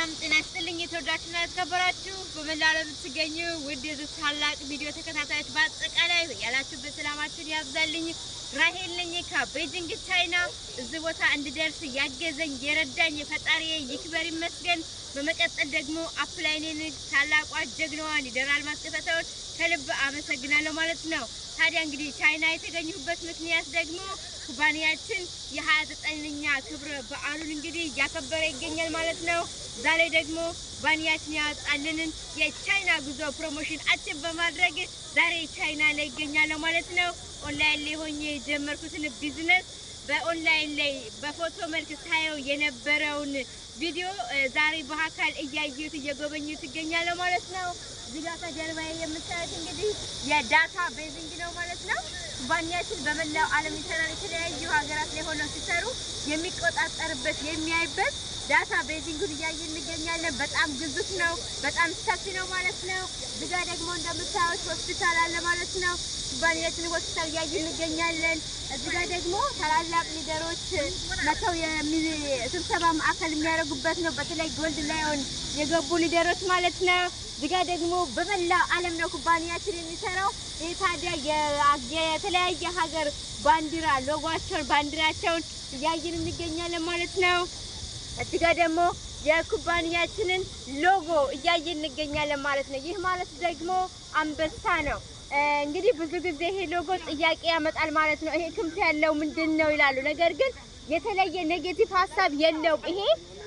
ሰላም ጤና ይስጥልኝ የተወዳችሁና የተከበራችሁ በመላው ዓለም የምትገኙ ውድ የዚህ ታላቅ ቪዲዮ ተከታታዮች በአጠቃላይ ያላችሁበት ሰላማችሁን ያብዛልኝ። ራሄል ነኝ ከቤጂንግ ቻይና። እዚህ ቦታ እንድደርስ ያገዘኝ የረዳኝ ፈጣሪዬ ይክበር ይመስገን። በመቀጠል ደግሞ upline ኤን ታላቋ ጀግናዋ leader አልማዝ ቅጣታውን ከልብ አመሰግናለሁ ማለት ነው። ታዲያ እንግዲህ ቻይና የተገኘሁበት ምክንያት ደግሞ ኩባንያችን የ29ኛ ክብረ በዓሉን እንግዲህ እያከበረ ይገኛል ማለት ነው። ዛሬ ደግሞ ኩባንያችን ያወጣልንን የቻይና ጉዞ promotion achieve በማድረግ ዛሬ ቻይና ላይ ይገኛለሁ ማለት ነው። ኦንላይን ላይ ሆኜ የጀመርኩትን ቢዝነስ በኦንላይን ላይ በፎቶ መልክ ሳየው የነበረውን ቪዲዮ ዛሬ በአካል እያየሁት እየጎበኘሁት ይገኛለሁ ማለት ነው። እዚህ ጋር ከጀርባዬ የምታዩት እንግዲህ የ data basing ነው ማለት ነው። ኩባንያችን በመላው ዓለም ይሰራል። የተለያዩ ሀገራት ላይ ሆነው ሲሰሩ የሚቆጣጠርበት የሚያይበት data basing ኡን እያየን እንገኛለን። በጣም ግዙፍ ነው፣ በጣም ሰፊ ነው ማለት ነው። እዚህ ጋር ደግሞ እንደምታዩት ሆስፒታል አለ ማለት ነው። ኩባንያችን ሆስፒታል እያየን እንገኛለን። እዚህ ጋር ደግሞ ታላላቅ leader ኦች መተው ስብሰባ ማዕከል የሚያደርጉበት ነው። በተለይ Gold Lion የገቡ leader ኦች ማለት ነው። እዚህ ጋር ደግሞ በመላው ዓለም ነው ኩባንያችን የሚሰራው። ይህ ታዲያ የተለያየ ሀገር ባንዲራ ሎጓቸውን ባንዲራቸውን እያየን እንገኛለን ማለት ነው። እዚህ ጋር ደግሞ የኩባንያችንን ሎጎ እያየን እንገኛለን ማለት ነው። ይህ ማለት ደግሞ አንበሳ ነው። እንግዲህ ብዙ ጊዜ ይሄ ሎጎ ጥያቄ ያመጣል ማለት ነው። ይሄ ክንፍ ያለው ምንድን ነው ይላሉ። ነገር ግን የተለየ negative ሀሳብ የለውም። ይሄ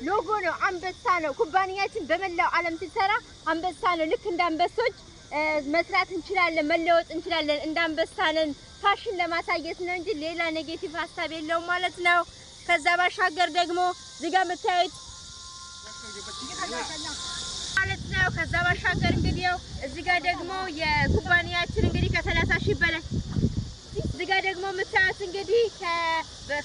ሎጎ ነው፣ አንበሳ ነው። ኩባንያችን በመላው ዓለም ሲሰራ አንበሳ ነው። ልክ እንደ አንበሶች መስራት እንችላለን፣ መለወጥ እንችላለን። እንደ አንበሳ ነን። ፋሽን ለማሳየት ነው እንጂ ሌላ negative ሀሳብ የለውም ማለት ነው። ከዛ ባሻገር ደግሞ እዚህ ጋር የምታዩት ማለት ነው። ከዛ ባሻገር እንግዲህ ያው እዚህ ጋር ደግሞ የኩባንያችን እንግዲህ ከ30 ሺህ በላይ እዚህ ጋር ደግሞ የምታዩት እንግዲህ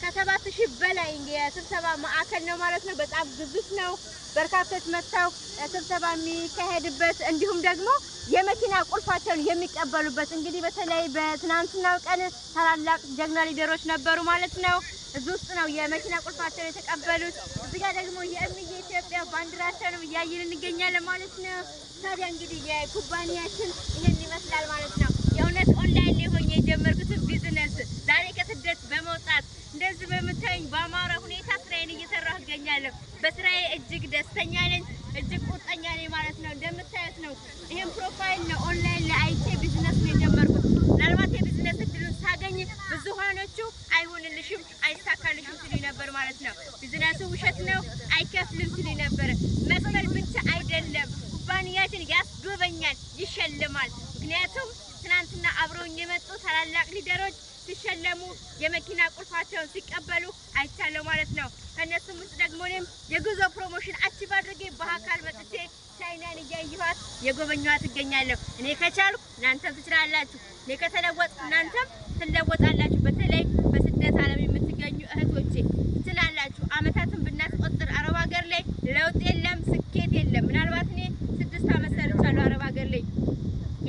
ከ7 ሺህ በላይ የስብሰባ ማዕከል ነው ማለት ነው። በጣም ግዙፍ ነው። በርካቶች መጥተው ስብሰባ የሚካሄድበት እንዲሁም ደግሞ የመኪና ቁልፋቸውን የሚቀበሉበት እንግዲህ በተለይ በትናንትናው ቀን ታላላቅ ጀግና leader ኦች ነበሩ ማለት ነው። እዚህ ውስጥ ነው የመኪና ቁልፋቸውን የተቀበሉት። እዚህ ጋር ደግሞ የእምዬ ኢትዮጵያ ባንዲራቸውን እያየን እንገኛለን ማለት ነው። ታዲያ እንግዲህ የኩባንያችን ይህን ይመስላል ማለት ነው። የእውነት ኦንላይን ላይ ሆኜ የጀመርኩትን ቢዝነስ ዛሬ ከስደት በመውጣት እንደዚህ በምታዩኝ በአማረ ሁኔታ ስራዬን እየሰራሁ እገኛለሁ። በስራዬ እጅግ ደስተኛ ነኝ፣ እጅግ ቁርጠኛ ነኝ ማለት ነው። እንደምታዩት ነው። ይሄን profile ነው ኦንላይን ላይ አይቼ ቢዝነስ ነው የጀመርኩት። ምናልባት የቢዝነስ እድሉን ሳገኝ ብዙሃኖቹ አይሆንልሽም፣ አይሳካልሽም ሲሉኝ ነበር ማለት ነው። ቢዝነሱ ውሸት ነው፣ አይከፍልም ሲሉኝ ነበር። መክፈል ብቻ አይደለም፣ ኩባንያችን ያስጎበኛል፣ ይሸልማል። ምክንያቱም ትናንትና አብረውኝ የመጡ ታላላቅ leader ኦች ሲሸለሙ የመኪና ቁልፋቸውን ሲቀበሉ አይቻለሁ ማለት ነው። ከእነሱም ውስጥ ደግሞ እኔም የጉዞ promotion achieve አድርጌ በአካል መጥቼ ቻይናን እያየኋት የጎበኘኋት እገኛለሁ። እኔ ከቻልኩ እናንተም ትችላላችሁ። እኔ ከተለወጥኩ እናንተም ትለወጣላችሁ። በተለይ በስደት ዓለም የምትገኙ እህቶቼ ትችላላችሁ። አመታትን ብናስቆጥር አረብ ሀገር ላይ ለውጥ የለም፣ ስኬት የለም። ምናልባት እኔ 6 ዓመት ሰርቻለሁ አረብ ሀገር ላይ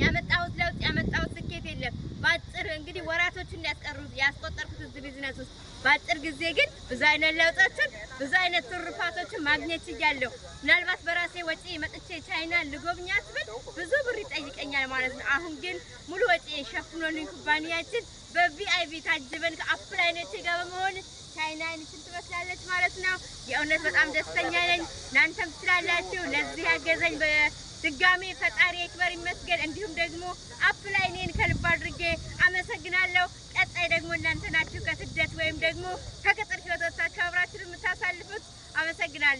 ያመጣሁት ለውጥ ያመጣሁት ስኬት የለም። በአጭር እንግዲህ ወራቶችን ያስቆጠርኩት እዚህ ቢዝነስ ውስጥ በአጭር ጊዜ ግን ብዙ አይነት ለውጦችን ብዙ አይነት ትሩፋቶችን ማግኘት ችያለሁ። ምናልባት በራሴ ወጪ መጥቼ ቻይና ልጎብኛት ብል ብዙ ብር ይጠይቀኛል ማለት ነው። አሁን ግን ሙሉ ወጪ ሸፍኖልኝ ኩባንያችን በ VIP ታጅበን ከ upline ኦቼ ጋር በመሆን ቻይናን ይችን ትመስላለች ማለት ነው። የእውነት በጣም ደስተኛ ነኝ። እናንተም ትችላላችሁ። ለዚህ ያገዘኝ ድጋሜ ፈጣሪ ይክበር ይመስገን። እንዲሁም ደግሞ upline ኤን ከልብ አድርጌ አመሰግናለሁ። ቀጣይ ደግሞ እናንተ ናችሁ ከስደት ወይም ደግሞ ከቅጥር ህይወት ወጥታችሁ አብራችሁን የምታሳልፉት። አመሰግናለሁ።